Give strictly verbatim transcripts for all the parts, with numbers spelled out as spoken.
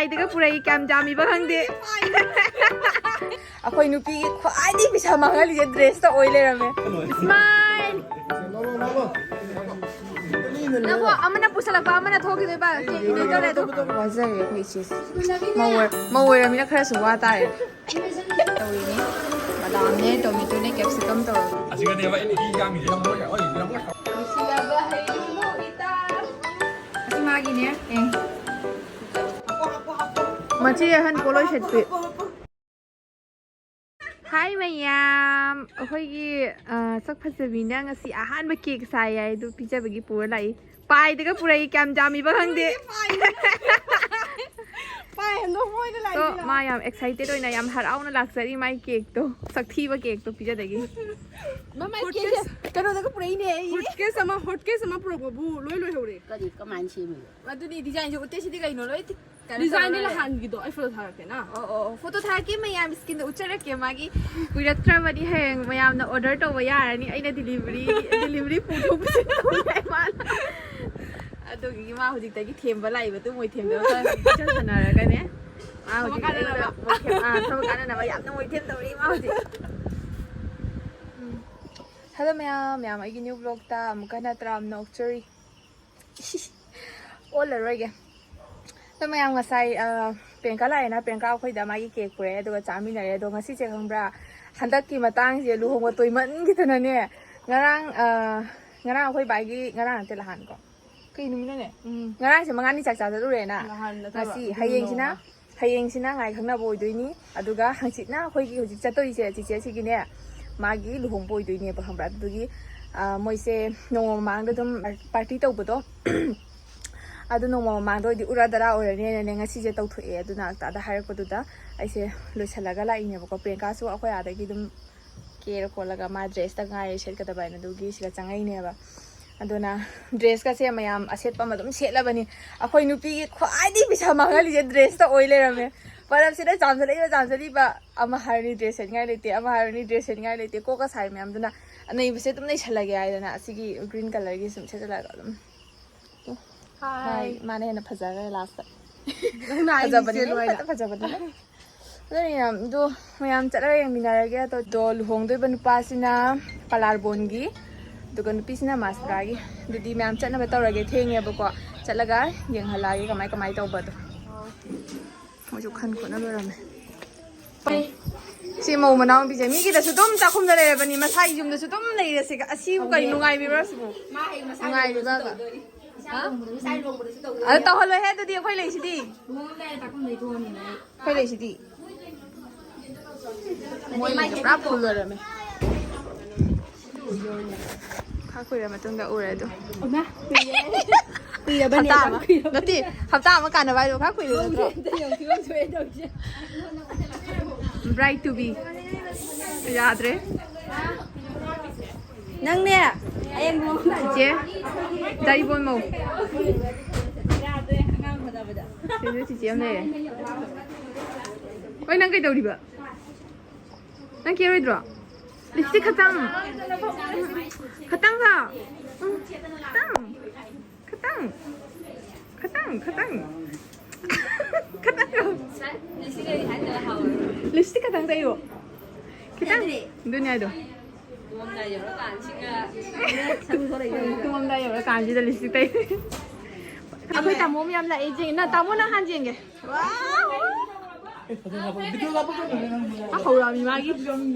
ꯑꯗꯨꯒ ꯄꯨꯔꯛꯏ, ꯀꯌꯥꯝ ꯌꯥꯝꯃꯤꯕ ꯈꯪꯗꯦ꯫ ꯑꯩꯈꯣꯏ ꯅꯨꯄꯤꯒꯤ ꯈ꯭ꯋꯥꯏꯗꯒꯤ ꯄꯩꯁꯥ ꯃꯥꯡꯍꯜꯂꯤꯁꯦ dress ꯇ ꯑꯣꯏ ꯂꯩꯔꯝꯃꯦ꯫ Smile꯫ ꯅꯈꯣ ꯑꯃꯅ ꯄꯨꯁꯜꯂꯛꯄ ꯑꯃꯅ ꯊꯣꯛꯈꯤꯗꯣꯏꯕ꯫ ꯀꯩ ꯀꯩ ꯇꯧꯔꯦ ꯑꯗꯣ? ꯋꯥꯖꯔꯦ ꯑꯩꯈꯣꯏ ꯏꯆꯦꯁꯦ꯫ ꯃꯧ ꯑꯣꯏ-, ꯃꯧ ꯑꯣꯏꯔꯃꯤꯅ ꯈꯔꯁꯨ ꯋꯥ ꯇꯥꯔꯦ꯫ ꯇꯧꯔꯤꯅꯤ꯫ ꯕꯗꯥꯝꯅꯦ, ꯇꯣꯃꯦꯇꯣꯅꯦ, capsicum ꯇꯧꯔꯒ꯫ ꯑꯁꯤꯒꯅꯦꯕ ꯑꯩꯅ ꯏ ꯀꯥꯝꯃꯤꯁꯦ꯫ ꯅꯨꯡꯁꯤꯔꯕ ꯍꯩꯅꯧ ꯏꯇꯥ꯫ ꯑꯁꯤ ꯃꯥꯒꯤꯅꯦ꯫ ꯑꯦ꯫ ꯃꯆꯦ ꯑꯍꯟ ꯄꯣꯠꯂꯣꯏ ꯁꯦꯠꯄꯤ꯫ ꯍꯥꯏ ꯃꯌꯥꯝ, ꯑꯩꯈꯣꯏꯒꯤ, ꯑ, ꯁꯛ ꯐꯖꯕꯤꯅ ꯉꯁꯤ ꯑꯍꯥꯟꯕ cake ꯁꯥꯏ ꯍꯥꯏ, ꯑꯗꯨ ꯄꯤꯖꯕꯒꯤ ꯄꯨꯔ ꯂꯥꯛꯏ꯫ ꯄꯥꯏꯗꯒ ꯄꯨꯔꯛꯏ, ꯀꯌꯥꯝ ꯌꯥꯝꯃꯤꯕ ꯈꯪꯗꯦ꯫ ꯄꯥꯏ ꯍꯟꯗꯣꯛꯄ ꯑꯣꯏꯅ ꯂꯥꯛꯏꯁꯤꯅ꯫ ꯃꯥ ꯌꯥꯝ excited ꯑꯣꯏꯅ ꯌꯥꯝ ꯍꯔꯥꯎꯅ ꯂꯥꯛꯆꯔꯤ꯫ ꯃꯥꯏ cake ꯇꯣ, ꯁꯛꯊꯤꯕ cake ꯇꯣ ꯄꯤꯖꯗꯒꯤ꯫ ꯃꯃꯥꯏ cake ꯁꯦ ꯀꯩꯅꯣꯗꯒ ꯄꯨꯔꯛꯏꯅꯦ ꯑꯩ꯫ Hot case ꯑꯃ, hot case ꯑꯃ ꯄꯨꯔꯛꯄꯕꯨ ꯂꯣꯏ ꯂꯣꯏꯍꯧꯔꯦ꯫ ꯀꯔꯤ, ꯀꯃꯥꯏꯅ ꯁꯦꯝꯃꯤꯅꯣ? ꯑꯗꯨꯅꯤ, design ꯁꯦ ꯎꯠꯇꯦ, ꯁꯤꯗꯤ ꯀꯩꯅꯣ ꯂꯣꯏ ꯀꯩꯅꯣ design ꯗꯤ ꯇꯧꯔꯦ꯫ ꯅꯍꯥꯟꯒꯤꯗꯣ ꯑꯩ photo ꯊꯥꯔꯛꯀꯦꯅ꯫ ꯑꯣ, ꯑꯣ, ꯑꯣ, photo ꯊꯥꯔꯛꯀꯦ ꯃꯌꯥꯝ, screen ꯗ ꯎꯠꯆꯔꯛꯀꯦ꯫ ꯃꯥꯒꯤ ꯀꯨꯏꯔꯛꯇ꯭ꯔꯕꯗꯤ ꯍꯌꯦꯡ ꯃꯌꯥꯝꯅ order ꯇꯧꯕ ꯌꯥꯔꯅꯤ꯫ ꯑꯩꯅ delivery, delivery ꯄꯨꯊꯣꯛꯄꯁꯦ ꯇꯧꯔꯦ ꯃꯥꯅ꯫ ꯑꯗꯨꯒꯤ ꯃꯥ ꯍꯧꯖꯤꯛꯇꯒꯤ ꯊꯦꯝꯕ ꯂꯥꯛꯏꯕ, ꯑꯗꯨ ꯃꯣꯏ ꯊꯦꯝꯗꯕ ꯈꯔ ꯄꯤꯖꯟꯅꯔꯒꯅꯦ꯫ ꯃꯥ ꯍꯧꯖꯤꯛ ꯊꯕꯛ ꯀꯥꯟꯅꯅꯕ꯫ ꯑꯩꯉꯣꯟꯗ ꯃꯣꯏ ꯊꯦꯝ-, ꯑꯥ, ꯊꯕꯛ ꯀꯥꯟꯅꯅꯕ ꯌꯥꯝꯅ ꯃꯣꯏ ꯊꯦꯝ ꯇꯧꯔꯤ ꯃꯥ ꯍꯧꯖꯤꯛ꯫ ꯎꯝ꯫ Hello ꯃꯌꯥꯝ, ꯃꯌꯥꯝ ꯑꯩꯒꯤ new vlog ꯇ ꯑꯃꯨꯛꯀ ꯍꯟꯅ ꯇꯔꯥꯝꯅ ꯑꯣꯛꯆꯔꯤ꯫ ꯑꯣꯜꯂꯔꯣꯏꯒꯦ꯫ ꯑꯗꯣ ꯃꯌꯥꯝ ꯉꯁꯥꯏ, ꯑ, ꯄ꯭ꯔꯤꯌꯥꯡꯀꯥ ꯂꯥꯛꯑꯦꯅ, ꯄ꯭ꯔꯤꯌꯥꯡꯀꯥ ꯑꯩꯈꯣꯏꯗ ꯃꯥꯒꯤ cake ꯄꯨꯔꯛꯑꯦ, ꯑꯗꯨꯒ ꯆꯥꯃꯤꯟꯅꯔꯦ꯫ ꯑꯗꯣ ꯉꯁꯤꯁꯦ ꯈꯪꯕ꯭ꯔꯥ, ꯍꯟꯗꯛꯀꯤ ꯃꯇꯥꯡꯁꯦ ꯂꯨꯍꯣꯡꯕ ꯇꯣꯏꯃꯟꯈꯤꯗꯅꯅꯦ, ꯉꯔꯥꯡ, ꯑ, ꯉꯔꯥꯡ ꯑꯩꯈꯣꯏ ꯕꯥꯒꯤ, ꯉꯔꯥꯡ ꯅꯠꯇꯦ, ꯅꯍꯥꯟ ꯀꯣ, ꯀꯩ ꯅꯨꯃꯤꯠꯅꯣꯅꯦ? ꯎꯝ꯫ ꯉꯔꯥꯡꯁꯦ ꯃꯉꯥꯅꯤ ꯆꯥꯛ ꯆꯥꯖꯔꯨꯔꯦꯅ꯫ ꯅꯍꯥꯟ ꯅꯠꯇꯕ, ꯉꯁꯤ, ꯎꯝ, ꯍꯌꯦꯡꯁꯤꯅ ꯅꯣꯡꯃ꯫ ꯍꯌꯦꯡꯁꯤꯅ ꯉꯥꯏ ꯈꯪꯅꯕ ꯑꯣꯏꯗꯣꯏꯅꯤ, ꯑꯗꯨꯒ ꯍꯪꯆꯤꯠꯅ ꯑꯩꯈꯣꯏꯒꯤ ꯍꯧꯖꯤꯛ ꯆꯠꯇꯣꯏꯁꯦ ꯆꯤꯆꯦꯁꯤꯒꯤꯅꯦ, ꯃꯥꯒꯤ ꯂꯨꯍꯣꯡꯕ ꯑꯣꯏꯗꯣꯏꯅꯦꯕ, ꯈꯪꯕ꯭ꯔꯥ? ꯑꯗꯨꯗꯨꯒꯤ, ꯑ, ꯃꯣꯏꯁꯦ ꯅꯣꯡꯃ ꯃꯃꯥꯡꯗ ꯑꯗꯨꯝ party ꯇꯧꯕꯗꯣ, ꯑꯗꯨ ꯅꯣꯡꯃ ꯃꯃꯥꯡꯗ ꯑꯣꯏꯗꯤ ꯎꯔꯥ ꯗꯔꯥ ꯑꯣꯏꯔꯅꯦꯅꯅꯦ ꯉꯁꯤꯁꯦ ꯇꯧꯊꯣꯛꯑꯦ꯫ ꯑꯗꯨꯅ ꯑꯗꯥ ꯍꯥꯏꯔꯛꯄꯗꯨꯗ ꯑꯩꯁꯦ ꯂꯣꯏꯁꯤꯜꯂꯒ ꯂꯥꯛꯏꯅꯦꯕꯀꯣ꯫ ꯄ꯭ꯔꯤꯌꯥꯡꯀꯥꯁꯨ ꯑꯩꯈꯣꯏ ꯑꯥꯗꯒꯤ ꯑꯗꯨꯝ ꯀꯦꯔ ꯈꯣꯠꯂꯒ ꯃꯥ dress ꯇ ꯉꯥꯏꯔꯦ ꯁꯦꯠꯀꯗꯕ ꯍꯥꯏꯅ, ꯑꯗꯨꯒꯤ ꯁꯤꯗ ꯆꯪꯉꯛꯏꯅꯦꯕ꯫ ꯑꯗꯨꯅ dress ꯀꯁꯦ ꯃꯌꯥꯝ ꯑꯁꯦꯠꯄ ꯑꯃ ꯑꯗꯨꯝ ꯁꯦꯠꯂꯕꯅꯤ꯫ ꯑꯩꯈꯣꯏ ꯅꯨꯄꯤꯒꯤ ꯈ꯭ꯋꯥꯏꯗꯒꯤ ꯄꯩꯁꯥ ꯃꯥꯡꯍꯜꯂꯤꯁꯦ dress ꯇ ꯑꯣꯏ ꯂꯩꯔꯝꯃꯦ꯫ ꯄꯔꯞꯁꯤꯗ ꯆꯥꯝꯖꯜꯂꯛꯏꯕ, ꯆꯥꯝꯖꯜꯂꯤꯕ, ꯑꯃ ꯍꯥꯏꯔꯅꯤ dress ꯁꯦꯠꯅꯤꯡꯉꯥꯏ ꯂꯩꯇꯦ, ꯑꯃ ꯍꯥꯏꯔꯅꯤ dress ꯁꯦꯠꯅꯤꯡꯉꯥꯏ ꯂꯩꯇꯦ꯫ ꯀꯣꯛꯀ ꯁꯥꯔꯤ ꯃꯌꯥꯝꯗꯨꯅ ꯑꯅꯩꯕꯁꯦ ꯑꯗꯨꯝ ꯅꯩꯁꯜꯂꯒꯦ ꯍꯥꯏꯗꯅ ꯑꯁꯤꯒꯤ green colour ꯒꯤ ꯁꯨꯝ ꯁꯦꯠꯆꯜꯂꯒ ꯑꯗꯨꯝ꯫ ꯍꯥꯏ꯫ ꯍꯥꯏ, ꯃꯥꯅ ꯍꯦꯟꯅ ꯐꯖꯈ꯭ꯔꯦ last ꯇ꯫ ꯐꯖꯕꯅꯤ, ꯐꯖꯕꯅꯤ꯫ ꯑꯗꯨꯅ ꯌꯥꯝ, ꯑꯗꯣ ꯃꯌꯥꯝ ꯆꯠꯂꯒ ꯌꯦꯡꯃꯤꯟꯅꯔꯒꯦ꯫ ꯑꯗꯣ, ꯑꯗꯣ ꯂꯨꯍꯣꯡꯗꯣꯏꯕ ꯅꯨꯄꯥꯁꯤꯅ ꯄꯂꯥꯔꯕꯣꯟꯒꯤ, ꯑꯗꯨꯒ ꯅꯨꯄꯤꯁꯤꯅ ꯃꯥꯁꯄ꯭ꯔꯥꯒꯤ꯫ ꯑꯗꯨꯗꯤ ꯃꯌꯥꯝ ꯆꯠꯅꯕ ꯇꯧꯔꯒꯦ, ꯊꯦꯡꯉꯦꯕꯀꯣ꯫ ꯆꯠꯂꯒ ꯌꯦꯡꯍꯜꯂꯛꯑꯒꯦ ꯀꯃꯥꯏ ꯀꯃꯥꯏ ꯇꯧꯕꯗꯣ꯫ ꯃꯣꯏꯁꯨ ꯈꯟ ꯈꯣꯠꯅ ꯂꯣꯏꯔꯝꯃꯦ꯫ ꯁꯤ ꯃꯧ ꯃꯅꯥꯎ ꯅꯨꯄꯤꯁꯦ ꯃꯤꯒꯤꯗꯁꯨ ꯑꯗꯨꯝ ꯆꯥꯛꯈꯨꯝꯗ ꯂꯩꯔꯕꯅꯤ, ꯃꯁꯥꯒꯤ ꯌꯨꯝꯗꯁꯨ ꯑꯗꯨꯝ ꯂꯩꯔꯦ꯫ ꯁꯤꯒ ꯑꯁꯤꯕꯨ ꯀꯔꯤ ꯅꯨꯡꯉꯥꯏꯕꯤꯕ꯭ꯔꯣ ꯁꯤꯕꯨ? ꯅꯨꯡꯉꯥꯏꯕꯤꯕ꯭ꯔꯕ? ꯑꯗꯨ ꯇꯧꯍꯜꯂꯣꯏꯍꯦ, ꯑꯗꯨꯗꯤ ꯑꯩꯈꯣꯏ ꯂꯩꯁꯤꯗꯤ꯫ ꯑꯩꯈꯣꯏ ꯂꯩꯁꯤꯗꯤ꯫ ꯃꯣꯏꯒꯤꯁꯦ ꯄꯨꯔꯥ ꯐꯨꯜ ꯑꯣꯏꯔꯝꯃꯦ꯫ ꯈꯥ ꯀꯨꯏꯔ ꯃꯇꯨꯡꯗ ꯎꯔꯦ ꯑꯗꯣ꯫ ꯀꯨꯏꯔꯕꯅꯦ, ꯍꯞꯇꯥ ꯑꯃ꯫ ꯀꯨꯏꯔꯕꯅꯦ꯫ ꯅꯠꯇꯦ, ꯍꯞꯇꯥ ꯑꯃ ꯀꯥꯟꯅꯕ ꯍꯥꯏꯗꯣ ꯈꯥ ꯀꯨꯏꯔꯦ ꯅꯠꯇ꯭ꯔꯣ? ꯃꯧꯁꯦ ꯑꯝꯇ ꯌꯦꯡꯉꯨ, ꯐꯤꯕꯝ ꯁꯣꯛꯑꯦ ꯇꯧꯔꯤꯁꯦ꯫ Bride to be ꯌꯥꯗ꯭ꯔꯦ꯫ ꯅꯪꯅꯦ, ꯍꯌꯦꯡ ꯂꯨꯍꯣꯡꯉꯝꯗꯥꯏ ꯆꯤꯆꯦ, ꯗꯥꯏꯕꯣꯟ ꯃꯧ꯫ ꯌꯥꯗ꯭ꯔꯦ, ꯑꯉꯥꯡ ꯐꯖꯕꯗ꯫ ꯁꯤꯗ ꯆꯤꯆꯦ ꯑꯃ ꯂꯩꯔꯦ꯫ ꯍꯣꯏ, ꯅꯪ ꯀꯩꯗꯧꯔꯤꯕ? ꯅꯪ ꯀꯦꯔꯣꯏꯗ꯭ꯔꯣ? ꯂꯤꯞꯁꯇꯤꯛ ꯈꯇꯪ꯫ ꯈꯇꯪ ꯈꯛ꯫ ꯎꯝ, ꯈꯇꯪ꯫ ꯈꯇꯪ꯫ ꯈꯇꯪ, ꯈꯇꯪ꯫ ꯈꯇꯪ ꯈꯛ꯫ ꯂꯤꯞꯁꯇꯤꯛ ꯈꯇꯪ ꯇꯩꯌꯣ꯫ ꯈꯤꯇꯪ꯫ ꯑꯗꯨꯅꯦ ꯍꯥꯏꯗꯣ꯫ ꯇꯨꯝꯃꯝꯗꯥꯏ ꯌꯧꯔꯀꯥꯟꯁꯤꯗ ꯂꯤꯞꯁꯇꯤꯛ ꯇꯩ꯫ ꯑꯩꯈꯣꯏ ꯇꯥꯃꯣ ꯃꯌꯥꯝ ꯂꯥꯛꯑꯦ, ꯌꯦꯡ-, ꯅ-, ꯇꯥꯃꯣ ꯅꯪ ꯍꯥꯟꯅ ꯌꯦꯡꯒꯦ꯫ ꯋꯥꯎ! ꯑꯦ, ꯐꯖꯅ ꯍꯥꯞꯄꯣ꯫ ꯚꯤꯗꯤꯑꯣ ꯍꯥꯞꯄꯛꯀꯅꯨ ꯅꯪ꯫ ꯑ, ꯍꯧꯔꯛꯑꯕꯅꯤ ꯃꯥꯒꯤ꯫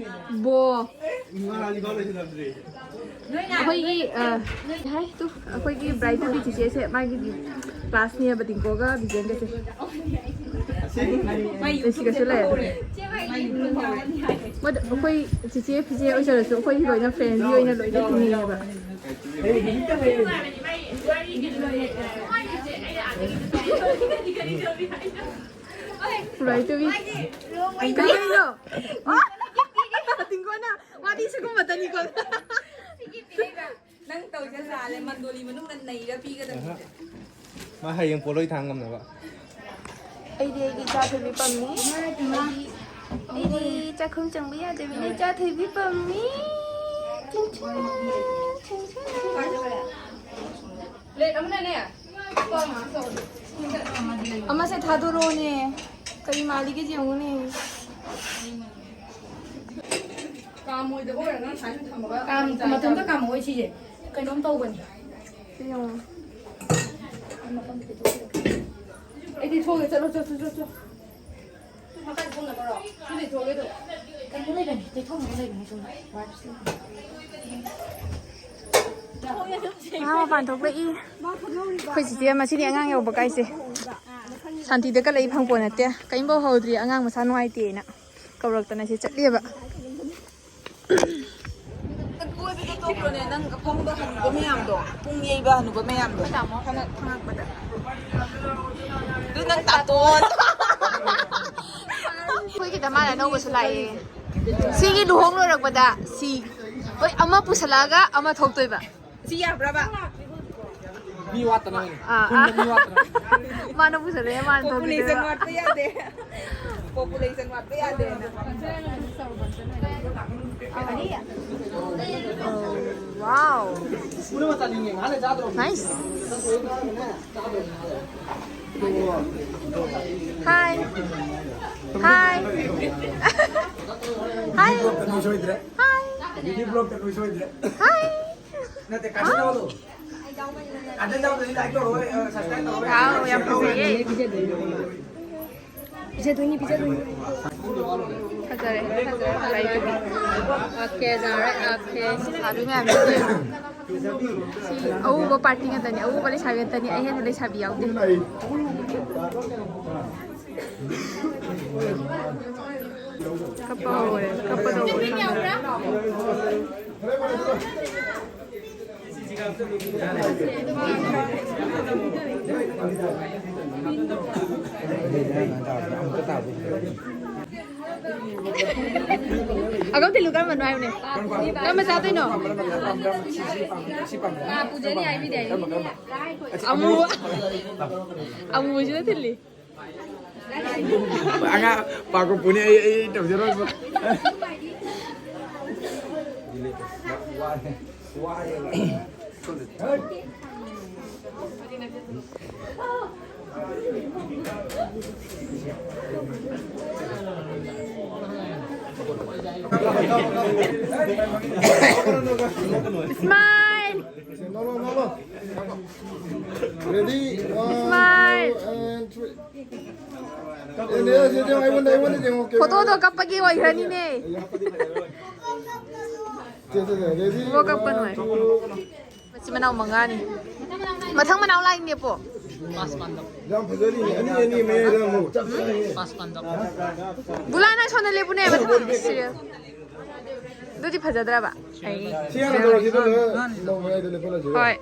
ꯕꯣ꯫ ꯏꯃꯥ ꯍꯥꯟꯅ ꯀꯥꯎ ꯂꯩꯁꯤꯜꯂꯝꯗ꯭ꯔꯤ꯫ ꯑꯩꯈꯣꯏꯒꯤ, ꯑ, ꯍꯥꯏ ꯇꯨ, ꯑꯩꯈꯣꯏꯒꯤ bride to be ꯆꯤꯆꯦꯁꯦ, ꯃꯥꯒꯤ classꯅꯦꯕ, ꯇꯤꯡꯀꯣꯒ ꯕꯤꯖꯦꯟꯒꯁꯦ꯫ ꯑꯁꯤ? ꯂꯩꯁꯤꯒꯁꯨ ꯂꯩꯔꯦ꯫ ꯃꯣꯏꯗ ꯑꯩꯈꯣꯏ ꯆꯤꯆꯦ ꯐꯤꯆꯦ ꯑꯣꯏꯖꯔꯁꯨ ꯑꯩꯈꯣꯏ ꯂꯣꯏꯅ friendly ꯑꯣꯏꯅ ꯂꯣꯏꯅ ꯇꯤꯟꯅꯩꯌꯦꯕ꯫ Right to be. ꯀꯩꯅꯣ? ꯑꯣ! ꯇꯤꯡꯀꯣꯅ ꯃꯥꯗꯤ ꯁꯤꯒꯨꯝꯕꯗꯅꯤꯀꯣ꯫ ꯅꯪ ꯇꯧꯔꯤꯁꯦ ꯂꯥꯜꯂꯦ, ꯃꯟꯗꯣꯂꯤ ꯃꯅꯨꯡꯗ ꯅꯩꯔ ꯄꯤꯒꯗꯕꯅꯤ꯫ ꯃꯥ ꯍꯌꯦꯡ ꯄꯣꯂꯣꯏ ꯊꯥꯡ ꯉꯝꯅꯕ꯫ ꯑꯩꯗꯤ ꯑꯩꯒꯤ ꯏꯆꯥ ꯊꯣꯏꯕꯤ ꯄꯝꯃꯤ꯫ ꯑꯩꯗꯤ ꯆꯥꯛꯈꯨꯝ ꯆꯪꯕ ꯌꯥꯗꯕꯅꯤꯅ ꯏꯆꯥ ꯊꯣꯏꯕꯤ ꯄꯝꯃꯤ꯫ ꯆꯤꯡ ꯆꯤꯡ, ꯆꯤꯡ ꯆꯤꯡ꯫ Plate ꯑꯃꯅꯅꯦ꯫ ꯑꯃꯁꯦ ꯊꯥꯗꯣꯔꯛꯑꯣꯅꯦ꯫ ꯀꯔꯤ ꯃꯥꯜꯂꯤꯒꯦ ꯌꯦꯡꯉꯨꯅꯦ꯫ ꯀꯥꯝꯃꯣꯏꯗꯕ ꯑꯣꯏꯔꯒꯅ ꯁꯨꯃꯥꯏꯅ ꯁꯨꯝ ꯊꯝꯃꯒ ꯀꯥꯝ-, ꯃꯇꯣꯝꯇ ꯀꯥꯝꯃꯛꯑꯣꯏ ꯁꯤꯁꯦ꯫ ꯀꯩꯅꯣꯝ ꯇꯧꯕꯅꯤ꯫ ꯁꯤ ꯌꯦꯡꯉꯣ꯫ ꯑꯩꯗꯤ ꯊꯣꯛꯑꯒꯦ, ꯆꯠꯂꯣ, ꯆꯠꯂꯣ, ꯆꯠꯂꯣ, ꯆꯠꯂꯣ꯫ ꯃꯈꯥ ꯊꯣꯡꯅꯕꯔꯣ? ꯁꯤꯗꯤ ꯊꯣꯛꯑꯒꯦ ꯑꯗꯨꯝ꯫ ꯀꯩꯅꯣ ꯂꯩꯕꯅꯤ, ꯇꯩꯊꯣꯛꯅꯕ ꯂꯩꯕꯅꯤ ꯁꯣꯝꯗ꯫ ꯋꯥꯏꯞꯁ ꯂꯩꯕꯅꯤ꯫ ꯃꯥ ꯃꯄꯥꯟ ꯊꯣꯛꯂꯛꯏ꯫ ꯑꯩꯈꯣꯏ ꯆꯤꯆꯦ ꯃꯁꯤꯗꯤ ꯑꯉꯥꯡ ꯌꯧꯕ ꯀꯥꯏꯁꯦ꯫ ꯁꯥꯟꯇꯤꯗ ꯀꯠꯂꯛꯏ ꯐꯪꯄꯣ ꯅꯠꯇꯦ꯫ ꯀꯔꯤꯝꯐꯥꯎ ꯍꯧꯗ꯭ꯔꯤ, ꯑꯉꯥꯡ ꯃꯁꯥ ꯅꯨꯡꯉꯥꯏꯇꯦꯅ ꯀꯧꯔꯛꯇꯅ ꯁꯤ ꯆꯠꯂꯤꯑꯕ꯫ ꯀꯣꯏꯕꯗꯣ ꯇꯣꯛꯈ꯭ꯔꯣꯅꯦ, ꯅꯪ ꯐꯃꯨꯡꯗ ꯍꯅꯨꯕ ꯃꯌꯥꯝꯗꯣ, ꯄꯨꯡ ꯌꯩꯕ ꯍꯅꯨꯕ ꯃꯌꯥꯝꯗꯣ ꯐꯪꯉꯛ-, ꯐꯪꯉꯛꯄꯗ꯫ ꯑꯗꯨ ꯅꯪ ꯇꯥꯇꯣꯟ꯫ ꯑꯩꯈꯣꯏꯒꯤꯗ ꯃꯥꯅ ꯑꯅꯧꯕꯁꯨ ꯂꯥꯛꯑꯦ꯫ ꯁꯤꯒꯤ ꯂꯨꯍꯣꯡ ꯂꯣꯏꯔꯛꯄꯗ ꯁꯤ, ꯍꯣꯏ, ꯑꯃ ꯄꯨꯁꯜꯂꯛꯑꯒ ꯑꯃ ꯊꯣꯛꯇꯣꯏꯕ꯫ ꯁꯤ ꯌꯥꯕ꯭ꯔꯕ? ꯃꯤ ꯋꯥꯠꯇꯅꯕꯅꯤ꯫ ꯑꯥ, ꯈꯨꯟꯗ ꯑꯥ꯫ ꯃꯤ ꯋꯥꯠꯇꯅꯕꯅꯤ꯫ ꯃꯥꯅ ꯄꯨꯁꯜꯂꯛꯑꯦ, ꯃꯥꯅ ꯄꯣꯄꯨꯂꯦꯁꯟ ꯊꯣꯛꯈꯤꯗꯣꯏꯅꯦꯕ꯫ ꯋꯥꯠꯄ ꯌꯥꯗꯦ꯫ ꯄꯣꯄꯨꯂꯦꯁꯟ ꯋꯥꯠꯄ ꯌꯥꯗꯦꯅ꯫ Wow. ꯎꯅꯕ ꯆꯥꯅꯤꯡꯉꯦ꯫ ꯉꯍꯥꯟꯅ ꯆꯥꯗ꯭ꯔꯣ? Nice. Hi. Hi. Hi. ꯅꯣꯏ ꯁꯣꯏꯗ꯭ꯔꯦ꯫ Hi. ꯕ꯭ꯂꯣꯛꯇ ꯅꯣꯏ ꯁꯣꯏꯗ꯭ꯔꯦ꯫ Hi. ꯅꯠꯇꯦ, ꯀꯥꯆꯤꯟ ꯌꯥꯎꯗꯣ꯫ ꯀꯥꯆꯤꯟ ꯌꯥꯎꯗꯣ, like ꯇꯧꯔꯣ, subscribe ꯇꯧꯔꯣ꯫ Wow, ꯌꯥꯝ ꯐꯖꯩꯌꯦ꯫ ꯄꯤꯖꯗꯣꯏꯅꯤ, ꯄꯤꯖꯗꯣꯏꯅꯤ꯫ ꯐꯖꯔꯦ, ꯐꯖꯔꯦ, ꯂꯩꯗꯨꯗꯤ꯫ Okay, ꯌꯥꯔꯦ, okay꯫ ꯂꯩꯁꯥꯕꯤ ꯃꯌꯥꯝꯁꯦ ꯌꯦꯡꯉꯣ꯫ ꯁꯤ ꯑꯎꯕ ꯄꯥꯔꯇꯤ ꯉꯥꯛꯇꯅꯤ, ꯑꯎꯕ ꯂꯩꯁꯥꯕꯤ ꯉꯥꯛꯇꯅꯤ, ꯑꯍꯦꯟꯕ ꯂꯩꯁꯥꯕꯤ ꯌꯥꯎꯗꯦ꯫ ꯀꯞꯄ ꯍꯧꯔꯦ, ꯀꯞꯄꯗ ꯍꯧꯔꯦ꯫ ꯑꯒꯝ ꯊꯤꯜꯂꯨ ꯀꯔꯝꯕꯅꯣ ꯍꯥꯏꯕꯅꯦ? ꯀꯔꯝꯕ ꯆꯥꯗꯣꯏꯅꯣ? ꯃꯥ ꯄꯨꯖꯅꯤ ꯍꯥꯏꯕꯤꯗꯦ ꯍꯥꯏꯕꯤꯗꯦ꯫ ꯑꯃꯨ-, ꯑꯃꯨꯕꯁꯤꯅ ꯊꯤꯜꯂꯤ꯫ ꯑꯉꯥꯡ ꯄꯥꯀꯣ ꯄꯨꯅꯤ ꯑꯩ, ꯑꯩ ꯇꯧꯖꯔꯣꯏꯕ꯫ ꯋꯥꯔꯦ, ꯋꯥꯔꯦ꯫ ꯋꯥꯔꯦ꯫ ꯁꯣꯝꯗ꯫ Smile. Ready? One, smile. Two, and three. ꯑꯦ, ꯅꯦ, ꯁꯤ ꯌꯦꯡꯉꯣ, ꯑꯩꯉꯣꯟꯗ, ꯑꯩꯉꯣꯟꯗ ꯌꯦꯡꯉꯣ, ꯀꯦꯃꯦꯔꯥ꯫ ꯐꯣꯇꯣꯗꯣ ꯀꯞꯄꯒꯤ ꯑꯣꯏꯈ꯭ꯔꯅꯤꯅꯦ꯫ ꯁꯦ, ꯁꯦ, ꯁꯦ, ready? ꯐꯣꯇꯣ ꯀꯞꯄ ꯅꯨꯡꯉꯥꯏ꯫ One, two. ꯃꯆꯤꯟ ꯃꯅꯥꯎ ꯃꯉꯥꯅꯤ꯫ ꯃꯊꯪ ꯃꯅꯥꯎ ꯂꯥꯛꯏꯅꯦ, ꯄꯣ꯫ ꯌꯥꯝ ꯐꯖꯔꯤꯅꯦ꯫ ꯑꯅꯤ, ꯑꯅꯤ ꯃꯌꯥꯏꯗ ꯑꯃꯨꯛ꯫ ꯕꯨꯂꯥ, ꯅꯪ ꯁꯣꯝꯗ ꯂꯦꯞꯄꯨꯅꯦ, ꯃꯊꯪ serial꯫ ꯑꯗꯨꯗꯤ ꯐꯖꯗ꯭ꯔꯕ? ꯑꯩ ꯁꯤ ꯍꯥꯟꯅ ꯇꯧꯔꯁꯤ, ꯑꯗꯨꯒ ꯁꯤ ꯃꯌꯥꯏꯗ ꯂꯦꯞꯍꯜꯂꯁꯤ꯫ ꯍꯣꯏ꯫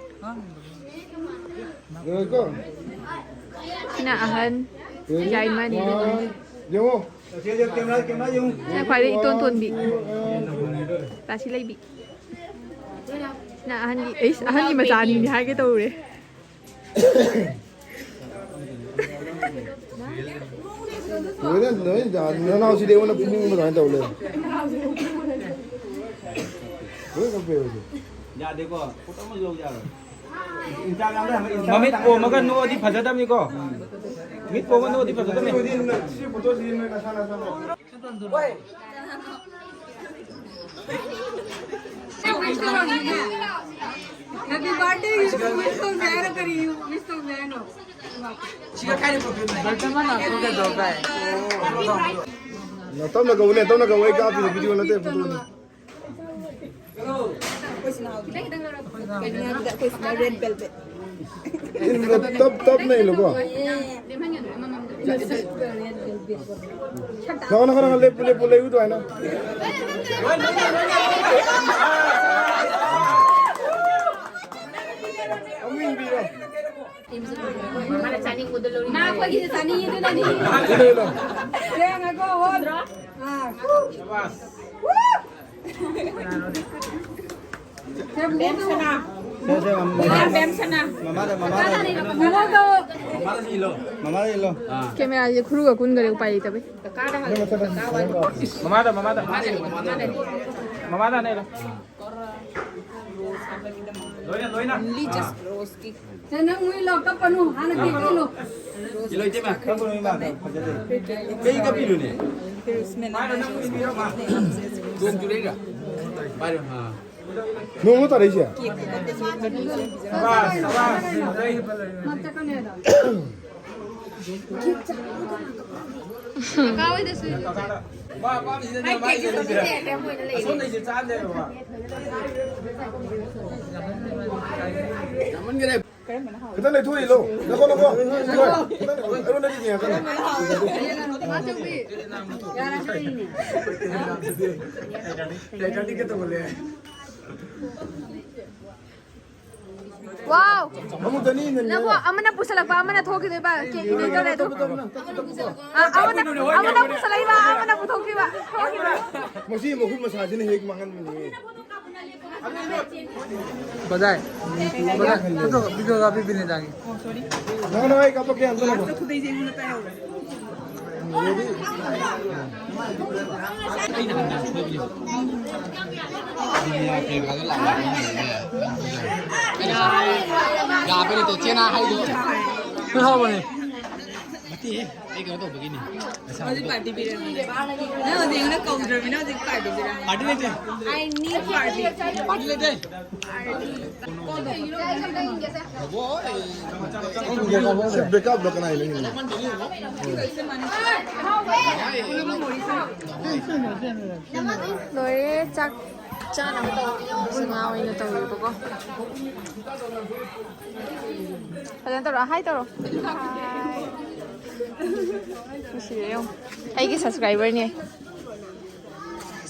ꯌꯦꯡꯉꯣꯀꯣ꯫ ꯁꯤꯅ ꯑꯍꯟ, ready? ꯌꯥꯏꯃꯅꯤ꯫ One. ꯌꯦꯡꯉꯣ꯫ ꯁꯤꯅ ꯈ꯭ꯋꯥꯏꯗꯒꯤ ꯏꯇꯣꯟ ꯇꯣꯟꯕꯤ꯫ One, two, and ꯔꯥꯁꯤ ꯂꯩꯕꯤ꯫ ꯁꯤꯅ ꯑꯍꯟꯒꯤ, ꯑꯩꯁ, ꯑꯍꯟꯒꯤ ꯃꯆꯥꯅꯤꯅꯦ ꯍꯥꯏꯒꯦ ꯇꯧꯔꯦ꯫ ꯂꯣꯏꯅ, ꯂꯣꯏꯅ ꯌꯥ-, ꯅꯅꯥꯎꯁꯤꯗꯤ ꯑꯩꯉꯣꯟꯗ ꯄꯨꯛꯅꯤꯡ ꯑꯗꯨꯃꯥꯏꯅ ꯇꯧ ꯂꯩ꯫ ꯂꯣꯏ ꯀꯞꯄꯦ ꯍꯧꯖꯤꯛ꯫ ꯌꯥꯗꯦꯀꯣ, ꯐꯣꯇꯣ ꯑꯃ ꯂꯧ ꯌꯥꯔꯣꯏ꯫ Instagram ꯗ ꯍꯪꯉ, Instagram ꯃꯃꯤꯠ ꯄꯣꯝꯃꯒ ꯅꯣꯛꯑꯗꯤ ꯐꯖꯗꯕꯅꯤꯀꯣ꯫ ꯃꯤꯠ ꯄꯣꯝꯃꯒ ꯅꯣꯛꯑꯗꯤ ꯐꯖꯗꯕꯅꯤ꯫ ꯁꯤ ꯐꯣꯇꯣꯁꯤꯗꯤ ꯅꯣꯏ ꯅꯁꯥ ꯅꯁꯥ ꯂꯧ꯫ Happy birthday, you wish ꯇꯧꯖꯦ ꯍꯥꯏꯔꯣ, ꯀꯔꯤ wish ꯇꯧꯖꯦ ꯍꯥꯏꯅꯣ? ꯅꯇꯝꯅ ꯀꯧꯅꯦ, ꯇꯞꯅ ꯀꯧ, ꯑꯩ ꯀꯥꯞꯄꯤꯅꯦ, video ꯅꯠꯇꯦ, photo ꯅꯤ꯫ ꯏꯟꯕ ꯇꯞ ꯇꯞꯅ ꯏꯜꯂꯨꯀꯣ꯫ ꯂꯥꯛꯑꯣ, ꯂꯥꯛꯑꯣ, ꯂꯥꯛꯑꯣ, ꯂꯦꯞꯄꯨ, ꯂꯦꯞꯄꯨ, ꯂꯦꯞꯄꯨ, ꯑꯗꯨꯃꯥꯏꯅ꯫ ꯑꯃꯨꯛ ꯏꯟꯕꯤꯔꯣ꯫ ꯃꯥꯅ ꯆꯥꯅꯤꯡꯕꯗꯣ ꯂꯧꯔꯤ꯫ ꯃꯥ ꯑꯩꯈꯣꯏꯒꯤꯁꯨ ꯆꯥꯅꯤꯡꯉꯤ, ꯑꯗꯨꯅꯅꯤ꯫ ꯁꯦ, ꯉꯥꯏꯈꯣ, ꯍꯣꯜ꯫ ꯑꯥ꯫ ꯕꯦꯝꯁꯅꯥ꯫ ꯁꯦ, ꯁꯦ, ꯃꯃꯥ-, ꯕꯦꯝꯁꯅꯥ꯫ ꯃꯃꯥꯗ, ꯃꯃꯥꯗ꯫ ꯃꯃꯥꯗ ꯏꯜꯂꯣ꯫ ꯃꯃꯥꯗ ꯏꯜꯂꯣ꯫ ꯀꯦꯃꯦꯔꯥꯁꯦ ꯈꯨꯔꯨꯒ ꯀꯨꯟꯈꯔꯦ, ꯎꯄꯥꯏ ꯂꯩꯇꯕꯩ꯫ ꯃꯃꯥꯗ, ꯃꯃꯥꯗ꯫ ꯃꯃꯥꯗ ꯏꯜꯂꯣ, ꯃꯃꯥꯗ ꯏꯜꯂꯣ꯫ ꯃꯃꯥꯗ ꯏꯜꯂꯣ꯫ Only just rose cake. ꯅꯪ ꯃꯣꯏ ꯂꯥꯛ ꯀꯞꯄꯅꯨ, ꯍꯥꯟꯅ ꯀꯦꯛ ꯄꯤꯔꯣ꯫ ꯏꯂꯣꯏ ꯏꯇꯩꯃ꯫ ꯀꯞꯄꯅꯨ ꯏꯃꯥ, ꯐꯖꯗꯦ꯫ ꯀꯩ ꯀꯞꯄꯤꯅꯣꯅꯦ? ꯃꯥꯅ ꯅꯪ ꯎꯏꯕꯤꯔꯣ, ꯃꯥ꯫ ꯅꯣꯡ ꯆꯨꯔꯛꯏꯔꯥ? ꯄꯥꯏꯔꯣ, ꯑꯥ꯫ ꯅꯣꯡꯂꯣ ꯇꯥꯔꯛꯏꯁꯦ? ꯁꯕꯥꯁ, ꯁꯕꯥꯁ, ꯐꯖꯩ꯫ ꯃꯥ ꯑꯄꯥꯝꯕꯁꯤꯗꯅꯦ ꯃꯥ ꯏꯖꯠ ꯂꯩꯇ꯭ꯔꯦ꯫ ꯑꯁꯣꯝꯗꯩꯁꯦ ꯆꯥꯗ꯭ꯔꯦꯕ ꯃꯥ꯫ ꯌꯥꯝꯃꯟꯈ꯭ꯔꯦ꯫ ꯈꯤꯇꯪ ꯂꯩꯊꯣꯛꯏ ꯂꯣ꯫ ꯅꯀꯣ, ꯅꯀꯣ꯫ ꯈꯤꯇꯪ ꯂꯩꯊꯣꯛꯏ꯫ ꯑꯩꯉꯣꯟꯗꯗꯤ ꯌꯦꯡꯉꯛꯀꯅꯨ꯫ ꯋꯥꯎ! ꯑꯃꯨꯛꯇꯅꯤ ꯏꯟꯅꯅꯤ ꯅꯕꯣ, ꯍꯥꯏꯔꯣ? ꯑꯃꯅ ꯄꯨꯁꯜꯂꯛꯄ, ꯑꯃꯅ ꯊꯣꯛꯈꯤꯗꯣꯏꯕ꯫ ꯀꯦꯛ ꯏꯟꯅꯗꯧꯔꯦ ꯑꯗꯣ꯫ ꯇꯞꯄꯨ, ꯇꯞꯄꯨ, ꯇꯞꯄꯨ, ꯇꯞꯄꯨ, ꯇꯞꯄꯨ꯫ ꯑ, ꯑꯃꯅ, ꯑꯃꯅ ꯄꯨꯁꯜꯂꯛꯏꯕ, ꯑꯃꯅ ꯄꯨꯊꯣꯛꯈꯤꯕ꯫ ꯊꯣꯛꯈꯤꯗꯣꯏꯕ꯫ ꯃꯁꯤ ꯃꯈꯨꯠ ꯃꯁꯥꯁꯤꯅ ꯍꯦꯛ ꯃꯥꯡꯍꯟꯕꯅꯤ꯫ ꯕꯗꯥꯏ, ꯕꯗꯥꯏ, ꯑꯗꯣ video ꯀꯥꯞꯄꯤ ꯕꯤꯅꯤꯇꯥꯒꯤ꯫ ꯅꯪ, ꯅꯪ ꯑꯩ ꯀꯥꯞꯄꯛꯀꯦ ꯑꯝꯇ ꯉꯥꯏꯈꯣ꯫ ꯌꯥꯕꯅꯤ ꯇꯣ ꯆꯦꯅꯥ ꯍꯥꯏꯗꯣ꯫ ꯍꯥꯎꯕꯅꯦ꯫ ꯅꯠꯇꯦꯍꯦ, ꯑꯩ ꯀꯩꯅꯣ ꯇꯧꯕꯒꯤꯅꯤ꯫ ꯍꯧꯖꯤꯛ party ꯄꯤꯔꯝꯃꯦ꯫ ꯅꯪ ꯍꯧꯖꯤꯛ ꯑꯩꯉꯣꯟꯗ ꯀꯧꯗ꯭ꯔꯕꯅꯤꯅ ꯍꯧꯖꯤꯛ party ꯄꯤꯔꯝꯃꯦ꯫ Party ꯂꯩꯇꯦ꯫ I need party꯫ Party ꯂꯩꯇꯦ꯫ ꯕ꯭ꯔꯦꯛꯑꯞ ꯂꯣ ꯀꯅꯥ ꯍꯥꯏꯅꯣ? ꯂꯣꯏꯔꯦ, ꯆꯥꯛ ꯆꯥꯅꯕ ꯇꯧꯔꯤ꯫ ꯉꯥ ꯑꯣꯏꯅ ꯇꯧꯔꯤꯕꯀꯣ꯫ ꯐꯖꯅ ꯇꯧꯔꯣ, hi ꯇꯧꯔꯣ꯫ Hi꯫ ꯅꯨꯡꯁꯤꯔꯦ ꯌꯦꯡꯉꯣ꯫ ꯑꯩꯒꯤ subscriberꯅꯦ꯫